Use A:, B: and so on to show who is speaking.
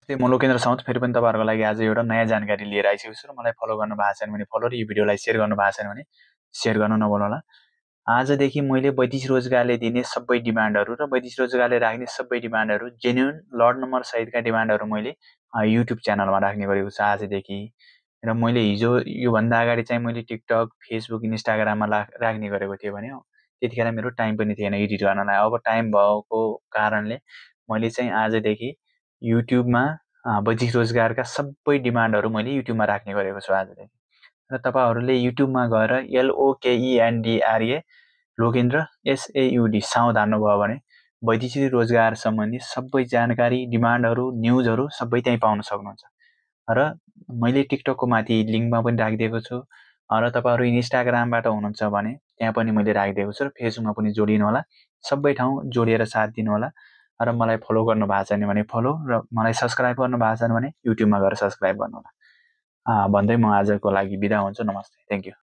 A: म लोकेन्द्र साउथ फेरि पनि तपाईँहरूको लागि आज एउटा नयाँ जानकारी लिएर आइसकेको छु र मलाई फलो गर्नु भएको छैन भने फलो र यो भिडियोलाई सेयर गर्नु भएको छैन भने सेयर गर्न नभुल्नुहोला। आजदेखि मैले वैदेशिक रोजगारले दिने सबै डिमान्डहरू र वैदेशिक रोजगारले राख्ने सबै डिमान्डहरू जेन्युन लड नम्बर सहितका डिमान्डहरू मैले युट्युब च्यानलमा राख्ने गरेको छु आजदेखि। र मैले हिजो योभन्दा अगाडि चाहिँ मैले टिकटक, फेसबुक, इन्स्टाग्राममा राख्ने गरेको थिएँ भने त्यतिखेर मेरो टाइम पनि थिएन एडिट गर्नलाई। अब टाइम भएको कारणले मैले चाहिँ आजदेखि युट्युबमा वैदेशिक रोजगारका सबै डिमान्डहरू मैले युट्युबमा राख्ने गरेको छु आजदेखि। र तपाईँहरूले युट्युबमा गएर LOKENDRA लोकेन्द्र SAUD साउथ हान्नुभयो भने वैदेशिक रोजगार सम्बन्धी सबै जानकारी, डिमान्डहरू, न्युजहरू सबै त्यहीँ पाउन सक्नुहुन्छ। र मैले टिकटकको माथि लिङ्कमा पनि राखिदिएको छु र तपाईँहरू इन्स्टाग्रामबाट हुनुहुन्छ भने त्यहाँ पनि मैले राखिदिएको छु र फेसबुकमा पनि जोडिनु होला। सबै ठाउँ जोडिएर साथ दिनु होला। र मलाई फलो गर्नु भएको छैन भने फलो र मलाई सब्सक्राइब गर्नु भएको छैन भने युट्युबमा गएर सब्सक्राइब गर्नु होला भन्दै म आजको लागि बिदा हुन्छु। नमस्ते, थ्याङ्क यू।